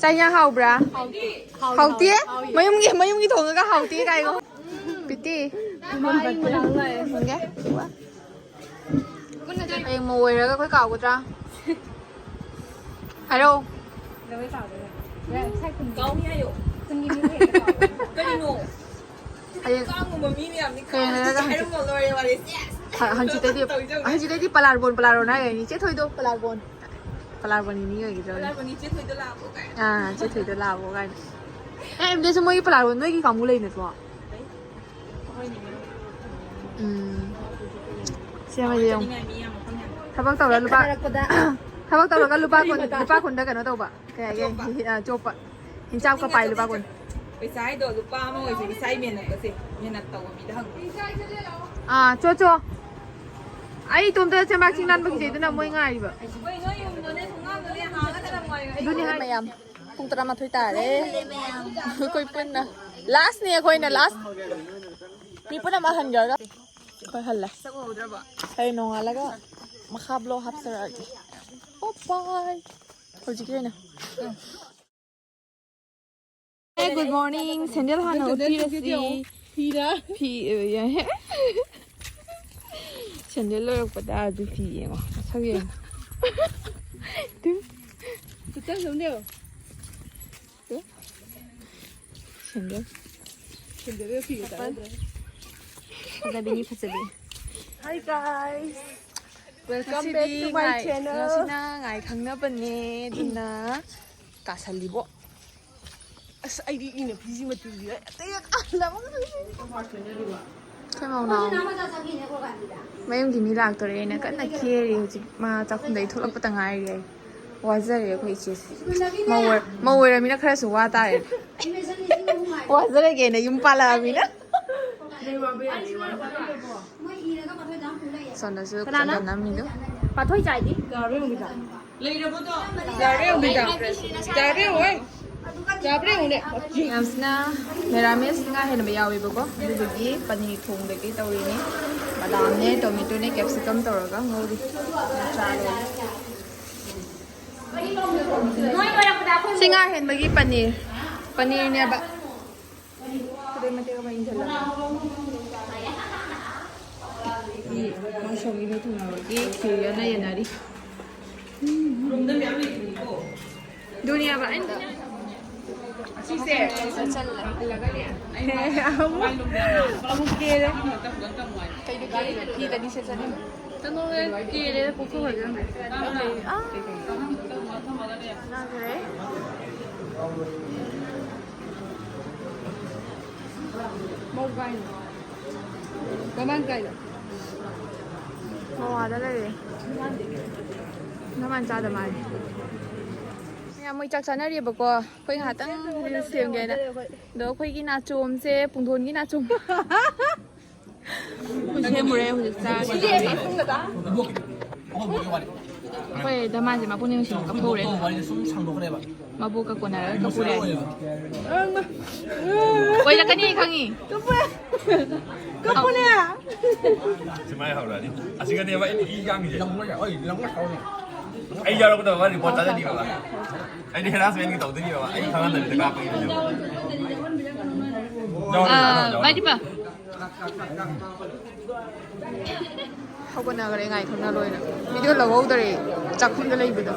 ꯆꯥꯛ ꯏꯟꯖꯥꯡ ꯍꯥꯎꯕ꯭ꯔꯥ? ꯍꯥꯎꯇꯦ꯫ ꯃꯌꯨꯝꯒꯤ, ꯃꯌꯨꯝꯒꯤ ꯊꯣꯡꯉꯒ ꯍꯥꯎꯇꯦ ꯀꯥꯏꯉꯣ꯫ ꯄꯤꯇꯤ꯫ ꯍꯪꯒꯦ꯫ ꯍꯌꯦꯡ ꯃꯧ ꯑꯣꯏꯔꯒ ꯑꯩꯈꯣꯏ ꯀꯥꯎꯒꯗ꯭ꯔꯥ? ꯍꯥꯏꯔꯛꯑꯣ꯫ ꯀꯥꯎꯅꯤ ꯍꯥꯏꯌꯣ꯫ ꯀꯔꯤꯅꯣ? ꯍꯌꯦꯡ ꯀꯥꯡꯒꯨꯝꯕ ꯃꯤ ꯃꯌꯥꯝꯗꯤ ꯍꯌꯦꯡ ꯂꯩꯔꯒ ꯍꯪꯆꯤꯠ꯫ ꯍꯥꯏꯔꯝꯃ ꯂꯣꯏꯔꯦ ꯋꯥꯔꯤ꯫ ꯍ-, ꯍꯪꯆꯤꯠꯇꯩꯗꯤ, ꯇꯧꯖꯧ꯫ ꯍꯪꯆꯤꯠꯇꯩꯗꯤ ꯄꯂꯥꯔꯕꯣꯟ, ꯄꯂꯥꯔꯕꯣꯟ ꯍꯥꯏꯔꯅꯤ꯫ ꯆꯦ ꯊꯣꯏꯗꯣ ꯄꯂꯥꯔꯕꯣꯟ꯫ ꯄꯂꯥꯔꯕꯣꯟꯒꯤ ꯃꯤ ꯑꯣꯏꯈꯤꯗ꯭ꯔꯕꯅꯤ꯫ ꯄꯂꯥꯔꯕꯣꯟꯒꯤ ꯆꯦ ꯊꯣꯏꯗꯣ ꯂꯥꯛꯑꯕꯣ ꯀꯥꯏꯅ꯫ ꯑꯥ, ꯆꯦ ꯊꯣꯏꯗꯣ ꯂꯥꯛꯑꯕꯣ ꯀꯥꯏꯅ꯫ ꯑꯦ, ꯑꯦꯝꯗꯁꯨ ꯃꯣꯏꯒꯤ ꯄꯂꯥꯔꯕꯣꯟ ꯅꯣꯏꯒꯤ ꯀꯥꯡꯕꯨ ꯂꯩ ꯅꯠꯇ꯭ꯔꯣ? ꯂꯩ꯫ ꯎꯝ꯫ ꯁꯦꯝꯃꯁꯦ ꯌꯦꯡꯉꯨ꯫ ꯆꯠꯅꯤꯡꯉꯥꯏ ꯃꯤ ꯌꯥꯝ ꯃꯐꯝ ꯌꯥꯝ ꯊꯕꯛ ꯇꯧꯔ ꯂꯨꯄꯥ ꯊꯥꯅꯔꯛꯄꯗ ꯊꯕꯛ ꯇꯧꯔꯒ ꯂꯨꯄꯥ ꯀꯨꯟ, ꯂꯨꯄꯥ ꯀꯨꯟꯗ ꯀꯩꯅꯣ ꯇꯧꯕ꯫ ꯀꯩ ꯍꯥꯏꯒꯦ? ꯆꯣꯞꯄ꯫ ꯍꯤ-, ꯑ, ꯆꯣꯞꯄ꯫ ꯍꯤꯟꯆꯥꯞꯀ ꯄꯥꯏ ꯂꯨꯄꯥ ꯀꯨꯟ꯫ ꯄꯩꯁꯥ ꯍꯥꯏꯗꯣ ꯂꯨꯄꯥ ꯑꯃ ꯑꯣꯏꯁꯨ ꯏꯁꯥ ꯃꯦꯍꯅꯠ ꯑꯁꯦ ꯃꯦꯍꯅꯠ ꯇꯧꯕ ꯃꯤꯗ ꯍꯪꯉꯨ꯫ ꯑꯥ, ꯆꯣ, ꯆꯣ꯫ ꯑꯩ ꯏꯇꯣꯝꯇ ꯆꯦꯟꯕꯥꯛ ꯆꯤꯡ ꯂꯥꯟꯕ ꯀꯤꯖꯩ, ꯑꯗꯨꯅ ꯃꯣꯏ ꯉꯥꯏꯔꯤꯕ꯫ ꯑꯩꯈꯣꯏ ꯅꯣꯏ ꯌꯨꯝꯗꯣꯅꯦ ꯊꯣꯡꯒꯥꯟꯗꯣꯅꯦ ꯍꯥꯡꯉꯒ ꯊꯅꯝꯃꯣ ꯍꯥꯏꯌꯣ꯫ ꯑꯗꯨꯅꯤ ꯍꯥꯏ꯫ ꯃꯌꯥꯝ꯫ ꯄꯨꯡ ꯇꯔꯥꯃꯥꯊꯣꯏ ꯇꯥꯔꯦ꯫ ꯑꯩꯈꯣꯏ ꯄꯨꯟꯅ꯫ Lastꯅꯤ ꯑꯩꯈꯣꯏꯅ last꯫ ꯃꯤ ꯄꯨꯝꯅꯃꯛ ꯍꯟꯈ꯭ꯔꯒ ꯑꯩꯈꯣꯏ ꯍꯜꯂꯦ꯫ ꯆꯠꯂꯨꯍꯧꯗ꯭ꯔꯕꯣ? ꯍꯌꯦꯡ ꯅꯣꯡꯉꯥꯜꯂꯒ ꯃꯈꯥ vlog ꯍꯥꯞꯆꯔꯛꯑꯒꯦ꯫ ꯑꯣ ꯕꯥꯏ꯫ ꯍꯧꯖꯤꯛꯀꯤ ꯑꯣꯏꯅ꯫ Hey, good morning. ꯁꯦꯟꯗꯜ ꯍꯥꯟꯅ ꯎꯠꯄꯤꯔꯁꯤ꯫ ꯐꯤꯔꯥ? ꯐꯤ, ꯑ, ꯌꯥꯏ꯫ ꯁꯦꯟꯗꯜ ꯂꯣꯏꯔꯛꯄꯗ ꯑꯗꯨ ꯐꯤ ꯌꯦꯡꯉꯣ꯫ ꯃꯁꯛ ꯌꯦꯡꯉꯣ꯫ ꯇꯨ꯫ ꯈꯤꯇꯪ ꯁꯨꯝ ꯂꯦꯞꯄꯣ꯫ ꯇꯨ꯫ ꯁꯦꯟꯗꯜ꯫ ꯁꯦꯟꯗꯜꯒ ꯐꯤꯒ ꯆꯠꯄ꯫ ꯆꯥꯟꯅꯗ꯭ꯔꯦ꯫ ꯐꯖꯕꯤꯅꯤ, ꯐꯖꯕꯤ꯫ Hi guys. Welcome back ꯉꯁꯤꯗꯤ to my ꯉꯥꯏ-, channel. ꯉꯁꯤꯅ ꯉꯥꯏ ꯈꯪꯅꯕꯅꯦ, ꯑꯗꯨꯅ ꯀꯥꯁꯜꯂꯤꯕꯣ꯫ ꯑꯁ, ꯑꯩꯗꯤ ꯏꯅ ꯐꯤꯁꯤ ꯃꯇꯨꯗꯤ ꯑꯇꯩ ꯑꯀꯥꯟꯗ ꯑꯃꯨꯛ ꯑꯩꯈꯣꯏ ꯃꯧꯅꯥꯎ ꯃꯌꯨꯝꯒꯤ ꯃꯤ ꯂꯥꯛꯇꯣꯔꯦꯅ ꯀꯟꯅ ꯀꯦꯔꯤ ꯍꯧꯖꯤꯛ꯫ ꯃꯥ ꯆꯥꯛꯈꯨꯝꯗꯒꯤ ꯊꯣꯛꯂꯛꯄꯇ ꯉꯥꯏꯔꯤ ꯑꯩ꯫ ꯋꯥꯖꯔꯦ ꯑꯩꯈꯣꯏ ꯏꯆꯦꯁꯦ꯫ ꯃꯧ ꯑꯣꯏ-, ꯃꯧ ꯑꯣꯏꯔꯃꯤꯅ ꯈꯔꯁꯨ ꯋꯥ ꯇꯥꯔꯦ꯫ ꯋꯥꯖꯔꯒꯦꯅ ꯌꯨꯝ ꯄꯥꯜꯂꯛꯑꯃꯤꯅ꯫ ꯁꯣꯝꯗꯁꯨ ꯀꯅꯥꯅ? ꯆꯟꯗꯟ ꯅꯝꯃꯤꯗꯣ꯫ ꯄꯥꯊꯣꯏ ꯆꯥꯏꯗꯤ? ꯌꯥꯔꯦ ꯌꯦꯡꯉꯨꯗ꯫ ꯌꯥꯔꯦ ꯌꯦꯡꯉꯨꯗ꯫ ꯌꯥꯔꯦ ꯌꯦꯡꯉꯨ, ꯍꯣꯏ꯫ ꯌꯥꯕ꯭ꯔꯥ ꯌꯦꯡꯉꯨꯅꯦ꯫ ꯃꯌꯥꯝꯁꯤꯅ ꯃꯦꯔꯥꯃꯦꯁ ꯉꯥ ꯍꯦꯟꯕ ꯌꯥꯎꯋꯦꯕꯀꯣ, ꯑꯗꯨꯗꯨꯒꯤ ꯄꯅꯤꯔ ꯊꯣꯡꯗꯒꯤ ꯇꯧꯔꯤꯅꯤ꯫ ꯕꯗꯥꯝꯅꯦ, ꯇꯣꯃꯦꯇꯣꯅꯦ, ꯀꯦꯞꯁꯤꯀꯝ ꯇꯧꯔꯒ ꯉꯧꯔꯤ꯫ ꯆꯥꯔꯦ꯫ ꯁꯤ ꯉꯥ ꯍꯦꯟꯕꯒꯤ ꯄꯅꯤꯔ, ꯄꯅꯤꯔꯅꯦꯕ꯫ ꯈꯨꯗꯩ ꯃꯇꯦꯛ ꯑꯃ ꯏꯟꯁꯤꯜꯂꯒ꯫ ꯃꯤ ꯃꯥꯁꯣꯝꯒꯤ ꯃꯤ ꯊꯨꯡꯅꯕꯒꯤ ꯀ꯭ꯌꯨ ꯌꯦꯡꯅ ꯌꯦꯟꯅꯔꯤ꯫ ꯔꯨꯝꯗ ꯃꯌꯥꯝ ꯂꯩꯕꯅꯤꯀꯣ꯫ ꯑꯗꯨꯅꯦꯕ ꯑꯩꯅ ꯁꯤꯁꯦ ꯍꯜꯂꯒꯅꯦ꯫ ꯑꯃꯨꯛ, ꯑꯃꯨꯛ ꯀꯦꯔꯦ꯫ ꯀꯩꯗ ꯀꯦꯔꯤꯅꯣ? ꯐꯤꯗꯅꯤ ꯁꯦꯠꯆꯅꯤ꯫ ꯆꯠꯂꯣꯍꯦ, ꯀꯦꯔꯦ, ꯀꯣꯛꯊꯣꯛꯈ꯭ꯔꯒꯦ꯫ ꯑꯥ꯫ ꯅꯥꯈ꯭ꯔꯦ꯫ ꯃꯧ ꯀꯥꯏꯅꯣ? ꯃꯃꯥꯡ ꯀꯥꯏꯗ? ꯃꯋꯥꯗ ꯂꯩꯔꯦ꯫ ꯅꯃꯥꯟ ꯆꯥꯗ ꯃꯥꯜꯂꯦ꯫ ꯃꯌꯥꯝ ꯃꯣꯏ ꯆꯥꯛ ꯆꯥꯅꯔꯤꯕꯀꯣ꯫ ꯑꯩꯈꯣꯏ ꯉꯥꯏꯍꯥꯛꯇꯪ ꯔꯤꯜꯁ ꯁꯦꯝꯒꯦꯅ꯫ ꯑꯗꯣ ꯑꯩꯈꯣꯏꯒꯤ ꯅꯥꯆꯣꯝꯁꯦ ꯄꯨꯡꯗꯣꯟꯒꯤ ꯅꯥꯆꯣꯝ꯫ ꯁꯦꯝꯃꯨꯔꯦ ꯍꯧꯖꯤꯛ ꯆꯥꯒꯦ꯫ ꯑꯩꯈꯣꯏ ꯗꯃꯥꯟꯁꯦ ꯃꯄꯨꯛꯅꯤꯡ ꯅꯨꯡꯁꯤꯅ ꯀꯞꯊꯣꯛꯎꯔꯦ꯫ ꯃꯕꯣꯛꯀ ꯀꯣꯟꯅꯔꯒ ꯀꯞꯄꯨꯔꯦ꯫ ꯑꯣꯏꯔꯛꯀꯅꯤ ꯑꯩ ꯈꯪꯉꯤ꯫ ꯀꯞꯄꯨꯅꯦ꯫ ꯁꯨꯃꯥꯏꯅ ꯍꯧꯔꯛꯑꯅꯤ꯫ ꯑꯁꯤꯒꯅꯦꯕ ꯑꯩꯅ ꯏ ꯀꯥꯡꯉꯤꯁꯦ꯫ ꯑꯩ ꯌꯥꯎꯔꯛꯄꯗ ꯃꯥ ꯔꯤꯄꯣꯔꯠ ꯆꯥꯖꯅꯤꯕ꯫ ꯑꯩꯗꯤ ꯍꯦꯔꯥꯁꯃꯦꯟꯒꯤ ꯇꯧꯗꯣꯏꯅꯦꯕ꯫ ꯑꯩ ꯈꯪꯍꯟꯗꯕꯤꯗ ꯀꯥꯞꯄꯒꯤ꯫ ꯑꯥ, ꯃꯥꯏꯗꯤꯄꯥ꯫ ꯍꯧꯒꯠꯅꯈ꯭ꯔꯦ ꯉꯥꯏꯈꯣꯅ ꯂꯣꯏꯅ꯫ ꯚꯤꯗꯤꯑꯣ ꯂꯧꯍꯧꯗꯔꯦ꯫ ꯆꯥꯛꯈꯨꯝꯗ ꯂꯩꯕꯗꯣ꯫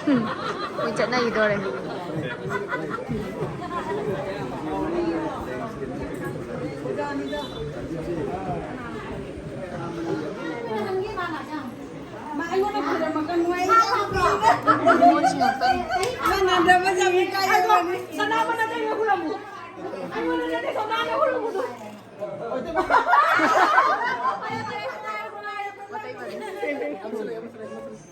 ꯎꯝ꯫ ꯃꯣꯏ ꯆꯠꯅꯈꯤꯗꯣꯔꯦ꯫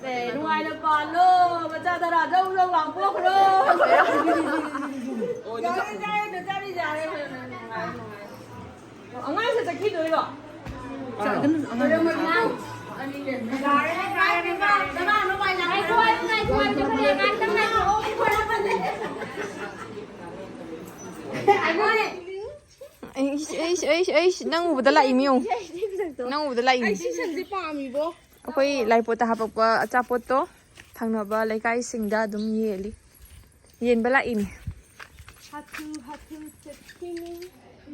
ꯑꯦ, ꯅꯨꯡꯉꯥꯏꯅ ꯄꯥꯜꯂꯣ꯫ ꯃꯆꯥ ꯇꯔꯥ ꯖꯧ ꯖꯧ ꯂꯥꯎ ꯄꯣꯛꯈ꯭ꯔꯣ꯫ ꯌꯥꯔꯦ, ꯌꯥꯔꯦ, ꯅꯆꯥꯗꯤ ꯌꯥꯔꯦ꯫ ꯑꯉꯥꯡꯁꯦ ꯆꯠꯈꯤꯗꯣꯏꯔꯣ? ꯑꯩꯁ, ꯑꯩꯁ, ꯑꯩꯁ, ꯑꯩꯁ, ꯅꯪ ꯎꯕꯗ ꯂꯥꯛꯏ ꯃꯤ ꯌꯦꯡꯉꯨ꯫ ꯅꯪ ꯎꯕꯗ ꯂꯥꯛꯏ ꯃꯤ꯫ ꯑꯩ ꯁꯤ ꯁꯟꯁꯦ ꯄꯥꯝꯃꯤꯕꯣ꯫ ꯑꯩꯈꯣꯏ ꯂꯥꯏꯄꯣꯠꯇ ꯍꯥꯄꯛꯄ ꯑꯆꯥꯄꯣꯠꯇꯣ ꯊꯪꯅꯕ ꯂꯩꯀꯥꯏꯁꯤꯡꯗ ꯑꯗꯨꯝ ꯌꯦꯜꯂꯤ꯫ ꯌꯦꯟꯕ ꯂꯥꯛꯏꯅꯦ꯫ ꯍꯥꯊꯨ ꯍꯥꯊꯨ ꯆꯠꯈꯤꯅꯤ꯫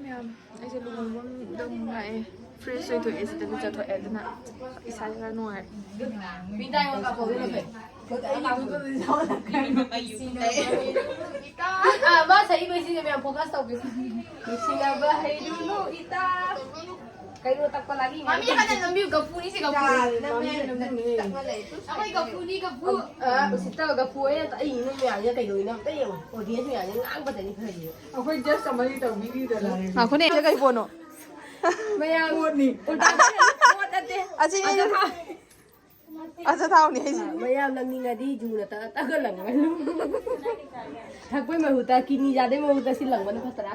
ꯃꯌꯥꯝ, ꯑꯩꯁꯦ ꯂꯨꯍꯣꯡꯐꯝꯗ ꯑꯃꯨꯛ ꯂꯥꯛꯑꯦ꯫ ꯐ꯭ꯔꯦꯁ ꯑꯣꯏꯊꯣꯛꯑꯦ, ꯁꯤꯗ ꯂꯨꯖꯊꯣꯛꯑꯦ, ꯑꯗꯨꯅ ꯏꯁꯥꯁꯦ ꯈꯔ ꯅꯨꯡꯉꯥꯏꯔꯦ꯫ ꯃꯤ ꯇꯥꯏ ꯋꯥ ꯀꯥꯞꯄꯧꯗꯅ ꯐꯩ꯫ ꯑꯩꯒꯤ ꯏꯇꯥ! ꯑꯥ, ꯃꯥ ꯁꯛꯏꯕꯩꯁꯤꯅꯦ ꯃꯌꯥꯝ ꯐꯣꯀꯁ ꯇꯧꯕꯤꯁꯦ꯫ ꯅꯨꯡꯁꯤꯅꯕ ꯍꯩꯔꯨꯅꯨ ꯏꯇꯥ꯫ ꯀꯩꯅꯣ ꯇꯛꯄ ꯂꯥꯒꯤ ꯃꯃꯤ ꯍꯥꯟꯅ ꯅꯝꯕꯤꯌꯨ, ꯒꯐꯨꯅꯤ ꯁꯤ ꯒꯐꯨ꯫ ꯇꯛꯄ ꯂꯩ꯫ ꯑꯩꯈꯣꯏ ꯒꯐꯨꯅꯤ, ꯒꯐꯨ꯫ ꯑ, ꯎꯁꯤꯠꯇꯕ ꯒꯐꯨ ꯑꯣꯏꯅ ꯇꯛ-, ꯑꯩ ꯃꯤ ꯃꯌꯥꯝꯁꯤꯅ ꯀꯩꯗꯧꯔꯤꯅꯣ ꯑꯝꯇ ꯌꯦꯡꯉꯣ꯫ Audience ꯃꯌꯥꯝꯁꯤꯅ ꯉꯥꯡꯕꯗꯅꯤ ꯐꯔꯤꯁꯦ꯫ ꯑꯩꯈꯣꯏ just ꯑꯃꯗꯤ ꯇꯧꯕꯤꯈꯤꯗ꯭ꯔ ꯂꯣꯏꯔꯦ꯫ ꯉꯥꯏꯈꯣꯅꯦ꯫ ꯁꯤꯗ ꯀꯩ ꯄꯣꯠꯅꯣ? ꯃꯌꯥꯝ ꯄꯣꯠꯅꯤ꯫ ꯎꯜꯇꯥ ꯄꯣꯠ ꯅꯠꯇꯦ꯫ ꯑꯁꯤꯅꯦ꯫ ꯑꯆꯥ, ꯊꯥꯎꯅꯤ ꯍꯥꯏꯁꯤꯅꯦ꯫ ꯃꯌꯥꯝ ꯂꯪꯅꯤꯡꯉꯗꯤ ꯖꯨꯅ ꯇꯛꯑ ꯇꯛꯑ ꯂꯪꯉꯅꯨ꯫ ꯊꯛꯄꯩ ꯃꯍꯨꯠꯇ ꯀꯤꯅꯤ ꯆꯥꯗꯣꯏ ꯃꯍꯨꯠꯇ ꯁꯤ ꯂꯪꯕꯅ ꯐꯠꯇ꯭ꯔꯥ?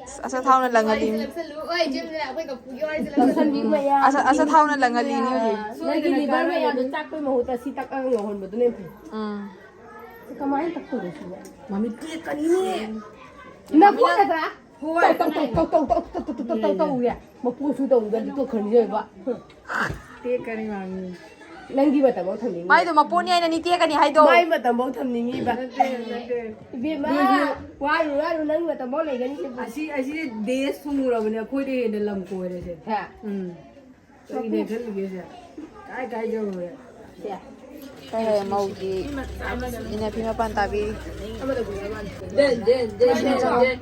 ꯑꯁ, ꯑꯆꯥꯊꯥꯎꯅ ꯂꯪꯍꯜꯂꯤꯅꯤ꯫ ꯂꯪꯁꯜꯂꯨ꯫ ꯑꯣꯏ, ꯏꯆꯦꯝꯅꯦ, ꯑꯩꯈꯣꯏ ꯀꯞꯄꯨꯒꯤ ꯋꯥꯔꯤꯁꯦ ꯂꯪꯁꯟꯕꯤ ꯂꯪꯁꯜꯂꯨ꯫ ꯃꯌꯥꯝ꯫ ꯑꯆꯥ-, ꯑꯆꯥꯊꯥꯎꯅ ꯂꯪꯍꯜꯂꯤꯅꯤ ꯍꯧꯖꯤꯛ꯫ ꯅꯣꯏꯒꯤ liver ꯃꯌꯥꯝꯗꯣ ꯆꯥꯛꯄꯩ ꯃꯍꯨꯠꯇ ꯁꯤ ꯇꯛꯑꯒ ꯉꯧꯍꯟꯕꯗꯨꯅ ꯍꯦꯟꯅ ꯐꯩ꯫ ꯎꯝ꯫ ꯁꯤ ꯀꯃꯥꯏꯅ ꯇꯛꯇꯣꯏꯅꯣ ꯁꯤꯕꯣ? ꯃꯃꯤꯠ ꯇꯦꯛꯀꯅꯤꯅꯦ꯫ ꯅꯈꯨꯠ ꯅꯠꯇ꯭ꯔꯥ? ꯍꯣꯏ꯫ ꯇꯧ, ꯇꯧ, ꯇꯧ, ꯇꯧ ꯌꯥ꯫ ꯃꯄꯨꯁꯨ ꯇꯧꯗ꯭ꯔꯗꯤ ꯇꯣꯛꯈ꯭ꯔꯅꯤ ꯏꯕꯦꯝꯃ꯫ ꯇꯦꯛꯀꯅꯤ ꯃꯥꯃꯤ꯫ ꯅꯪꯒꯤ ꯃꯇꯝꯐꯥꯎ ꯊꯝꯅꯤꯡꯉꯤ꯫ ꯃꯥꯏꯗꯣ ꯃꯄꯣꯠꯅꯤ ꯍꯥꯏꯅ ꯅꯤ ꯇꯦꯛꯀꯅꯤ ꯍꯥꯏꯗꯣ꯫ ꯃꯥꯏ ꯃꯇꯝꯐꯥꯎ ꯊꯝꯅꯤꯡꯉꯤꯕ꯫ ꯅꯠꯇꯦ, ꯅꯠꯇꯦ꯫ ꯏꯕꯦꯝꯃ, ꯑꯗꯨꯁꯨ ꯋꯥꯔꯨ, ꯋꯥꯔꯨ, ꯅꯪ ꯃꯇꯝꯐꯥꯎ ꯂꯩꯒꯅꯤ ꯁꯤꯕꯨ꯫ ꯑꯁꯤ, ꯑꯁꯤ days ꯊꯨꯡꯉꯨꯔꯕꯅꯦ ꯑꯩꯈꯣꯏꯗ ꯍꯦꯟꯅ ꯂꯝ ꯀꯣꯏꯔꯦꯁꯦ꯫ ꯍꯥ꯫ ꯎꯝ꯫ ꯀꯔꯤꯅꯦ ꯈꯜꯂꯤꯒꯦꯁꯦ? ꯀꯥꯏ ꯀꯥꯏ ꯌꯧꯔꯨꯔꯦ? ꯁꯦ꯫ ꯀꯩ ꯍꯥꯏ ꯃꯧꯒꯤ ꯏꯅ ꯐꯤ ꯃꯄꯥꯟ ꯇꯥꯕꯤ꯫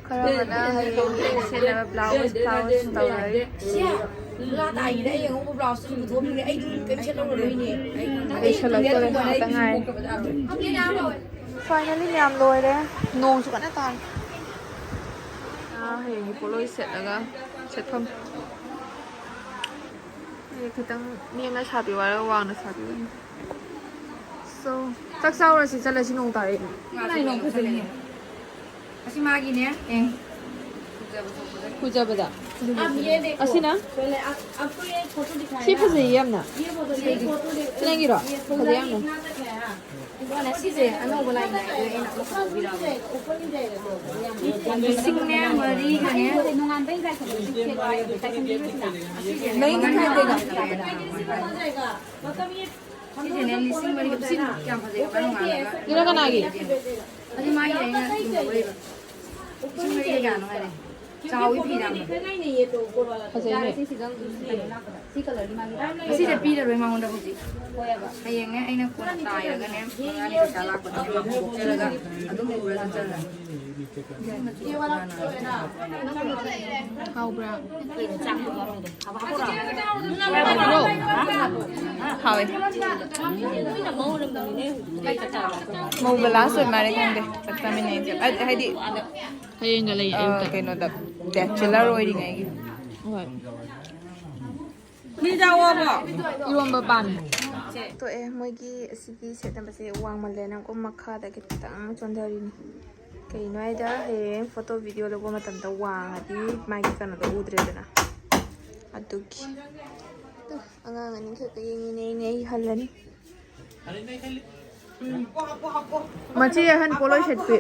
ꯈꯔ ꯑꯃꯅ ꯍꯌꯦꯡ ꯁꯦꯠꯅꯕ blouse, blouse ꯇꯧꯅꯔꯤ꯫ ꯁꯦ, ꯂꯥ ꯇꯥꯏꯒꯤꯗ ꯑꯩ ꯑꯉꯧꯕ blouse ꯁꯨ ꯄꯨꯊꯣꯛꯄꯤꯔꯦ꯫ ꯑꯩꯗꯤ ꯀꯩꯝ ꯁꯦꯠꯂꯧꯔꯔꯣꯏꯅꯦ꯫ ꯂꯣꯏꯁꯜꯂꯛꯇꯣꯔꯦ, ꯉꯥꯛꯇ ꯉꯥꯏꯔꯦ꯫ Finally ꯃꯌꯥꯝ ꯂꯣꯏꯔꯦ꯫ ꯅꯣꯡꯁꯨ ꯀꯟꯅ ꯇꯥꯔꯤ꯫ ꯑꯥ, ꯍꯌꯦꯡꯒꯤ ꯄꯣꯠꯂꯣꯏ ꯁꯦꯠꯂꯒ ꯁꯦꯠꯐꯝ꯫ ꯑꯩ ꯈꯤꯇꯪ ꯅꯦꯝꯅ ꯁꯥꯕꯤꯌꯨ ꯍꯥꯏꯔꯒ ꯋꯥꯡꯅ ꯁꯥꯕꯤꯕꯅꯤ꯫ So, ꯆꯥꯛ ꯆꯥꯎꯔꯁꯤ ꯆꯠꯂꯁꯤ, ꯅꯣꯡ ꯇꯥꯔꯛꯑꯦ꯫ ꯀꯅꯥꯏ ꯅꯣꯡ ꯐꯖꯩꯅꯦ? ꯑꯁꯤ ꯃꯥꯒꯤꯅꯦ꯫ ꯑꯦ꯫ ꯀꯨꯖꯕꯗ꯫ ꯑꯁꯤꯅ? ꯁꯤ ꯐꯖꯩꯌꯦ ꯌꯥꯝꯅ꯫ ꯅꯪꯒꯤꯔꯣ? ꯐꯖꯩ ꯌꯥꯝꯅ꯫ ꯀꯣꯟꯅ ꯁꯤꯁꯦ ꯑꯅꯧꯕ ꯂꯥꯛꯏꯅꯦ, ꯑꯗꯨ ꯑꯩꯅ ꯑꯃꯈꯛ ꯂꯧꯕꯤꯔꯛꯑꯕꯅꯦ꯫ ꯂꯤꯁꯤꯡꯅꯦ ꯃꯔꯤꯒꯅꯦ꯫ ꯑꯁꯤꯁꯦꯅꯦ ꯅꯪꯒꯤ ꯃꯉꯥ ꯈꯥꯏꯗꯦꯒ꯫ ꯁꯤꯁꯦꯅꯦ ꯂꯤꯁꯤꯡ ꯃꯔꯤꯒ꯫ ꯁꯤ ꯀꯌꯥꯝ ꯐꯖꯩ, ꯈ꯭ꯋꯥꯏ ꯅꯣꯡꯉꯥꯜꯂꯒ꯫ ꯁꯤꯅ ꯀꯅꯥꯒꯤ? ꯑꯗꯨ ꯃꯥꯒꯤ ꯑꯩꯅ ꯌꯦꯡꯍꯧꯔꯤꯕ꯫ ꯂꯤꯁꯤꯡ ꯃꯔꯤꯒ ꯀꯌꯥꯅꯣ ꯍꯥꯏꯔꯦ꯫ ꯆꯥꯎꯋꯤ ꯐꯤ ꯌꯥꯝꯅ꯫ ꯐꯖꯩꯅꯦ꯫ ꯁꯤ ꯀꯂꯔꯗꯤ ꯃꯥꯒꯤ ꯑꯁꯤꯁꯦ ꯄꯤꯔꯔꯣꯏ ꯃꯉꯣꯟꯗ ꯍꯧꯖꯤꯛ꯫ ꯍꯣꯏꯕ꯫ ꯍꯌꯦꯡꯅꯦ ꯑꯩꯅ ꯀꯣꯟꯅ ꯇꯥꯏꯔꯒꯅꯦ ꯃꯉꯥꯅꯤ ꯄꯩꯁꯥ ꯂꯥꯛꯄꯗꯣ ꯍꯟꯗꯣꯛꯆꯔꯒ ꯑꯗꯨꯝ ꯄꯨꯔ ꯆꯠꯆꯔꯅꯤ꯫ ꯍꯥꯎꯕ꯭ꯔꯥ? ꯍꯥꯎꯕ꯭ꯔꯣ? ꯍꯥꯎꯋꯦ꯫ ꯃꯧꯒ ꯂꯥꯁ ꯑꯣꯏ ꯃꯥꯜꯂꯦ, ꯈꯪꯗꯦ꯫ ꯆꯥꯛ ꯆꯥꯃꯤꯟꯅꯩꯁꯦ꯫ ꯑ, ꯍꯥꯏꯗꯤ, ꯍꯌꯦꯡꯒ ꯂꯩ ꯑ, ꯑꯌꯨꯛꯇ꯫ ꯀꯩꯅꯣꯗ, ꯕꯦꯆꯦꯂꯔ ꯑꯣꯏꯔꯤꯉꯩꯒꯤ꯫ ꯍꯣꯏ꯫ ꯏꯔꯣꯝꯕ ꯄꯥꯝꯃꯦ꯫ ꯇꯣꯛꯑꯦ꯫ ꯃꯣꯏꯒꯤ ꯑꯁꯤꯒꯤ ꯁꯦꯠꯅꯕꯁꯦ ꯋꯥꯡꯃꯜꯂꯦꯅꯀꯣ ꯃꯈꯥꯗ ꯈꯤꯇꯪ ꯆꯣꯟꯊꯔꯤꯅꯤ꯫ ꯀꯩꯒꯤꯅꯣ ꯍꯥꯏꯗ ꯍꯌꯦꯡ ꯐꯣꯇꯣ ꯚꯤꯗꯤꯑꯣ ꯂꯧꯕ ꯃꯇꯝꯗ ꯋꯥꯡꯉꯗꯤ ꯃꯥꯒꯤ ꯀꯩꯅꯣꯗꯣ ꯎꯗ꯭ꯔꯦꯗꯅ꯫ ꯑꯗꯨꯒꯤ꯫ ꯑꯉꯥꯡ ꯑꯅꯤꯈꯛꯀ ꯌꯦꯡꯉꯤꯅꯦ ꯑꯩꯅꯦ ꯑꯩ ꯍꯜꯂꯅꯤ꯫ ꯃꯆꯦ ꯑꯍꯟ ꯄꯣꯠꯂꯣꯏ ꯁꯦꯠꯄꯤ꯫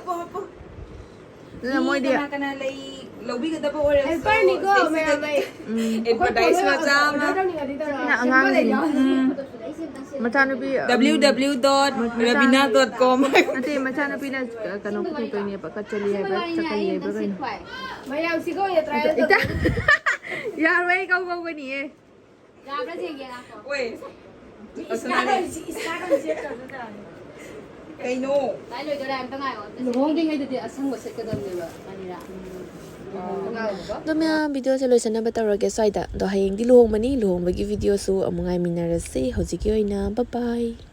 ꯑꯗꯨꯅ ꯃꯤ ꯃꯣꯏꯗꯤ ꯀꯅꯥ ꯀꯅꯥ ꯂꯩ ꯂꯧꯕꯤꯒꯗꯕ ꯑꯣꯏꯔꯁꯨ ꯍꯦꯜꯄꯔꯅꯤꯀꯣ ꯁꯤꯗ ꯃꯌꯥꯝ ꯑꯩ꯫ ꯎꯝ꯫ ꯑꯦꯗꯚꯔꯇꯥꯏꯁ ꯃꯆꯥ ꯑꯃ꯫ ꯑꯗꯨꯅ ꯑꯉꯥꯡꯁꯤꯡ꯫ ꯎꯝ꯫ ꯃꯆꯥꯅꯨꯄꯤ, W W dot Rabina dot com. ꯅꯠꯇꯦ, ꯃꯆꯥꯅꯨꯄꯤꯅ ꯀꯩꯅꯣ ꯄꯨꯊꯣꯛꯇꯣꯏꯅꯦꯕ, ꯀꯠꯆꯜꯂꯤ ꯍꯥꯏꯕ꯭ꯔꯥ, ꯆꯀꯂꯤ ꯍꯥꯏꯕ꯭ꯔꯥ ꯀꯩꯅꯣ꯫ ꯃꯌꯥꯝꯁꯤꯒ ꯑꯣꯏꯅ ꯇ꯭ꯔꯥꯏ ꯏꯇꯥ-, ꯇꯧ꯫ ꯌꯥꯔꯣꯏ, ꯑꯩ ꯀꯧ ꯀꯧꯒꯅꯤꯌꯦ꯫ ꯌꯥꯕ꯭ꯔꯥ ꯌꯦꯡꯒꯦ ꯂꯥꯛꯈꯣ꯫ ꯑꯣꯏ꯫ ꯀꯩꯅꯣ? ꯂꯥꯏ ꯂꯣꯏꯗꯣꯔꯦ, ꯑꯝꯇ ꯉꯥꯏꯌꯣ, ꯑꯝꯇ ꯁꯦꯝꯒꯦ꯫ ꯂꯨꯍꯣꯡꯗ꯭ꯔꯤꯉꯩꯗꯗꯤ ꯑꯁꯪꯕ ꯁꯦꯠꯀꯗꯕꯅꯦꯕ, ꯃꯅꯤꯔꯥ꯫ ꯑꯗꯣ ꯃꯌꯥꯝ, ꯚꯤꯗꯤꯑꯣꯁꯦ ꯂꯣꯏꯁꯤꯟꯅꯕ ꯇꯧꯔꯒꯦ ꯁ꯭ꯋꯥꯏꯗ꯫ ꯑꯗꯣ ꯍꯌꯦꯡꯗꯤ ꯂꯨꯍꯣꯡꯕꯅꯤ, ꯂꯨꯍꯣꯡꯕꯒꯤ ꯚꯤꯗꯤꯑꯣꯁꯨ ꯑꯃꯨꯛ ꯉꯥꯏꯃꯤꯟꯅꯔꯁꯤ꯫ ꯍꯧꯖꯤꯛꯀꯤ ꯑꯣꯏꯅ bye bye꯫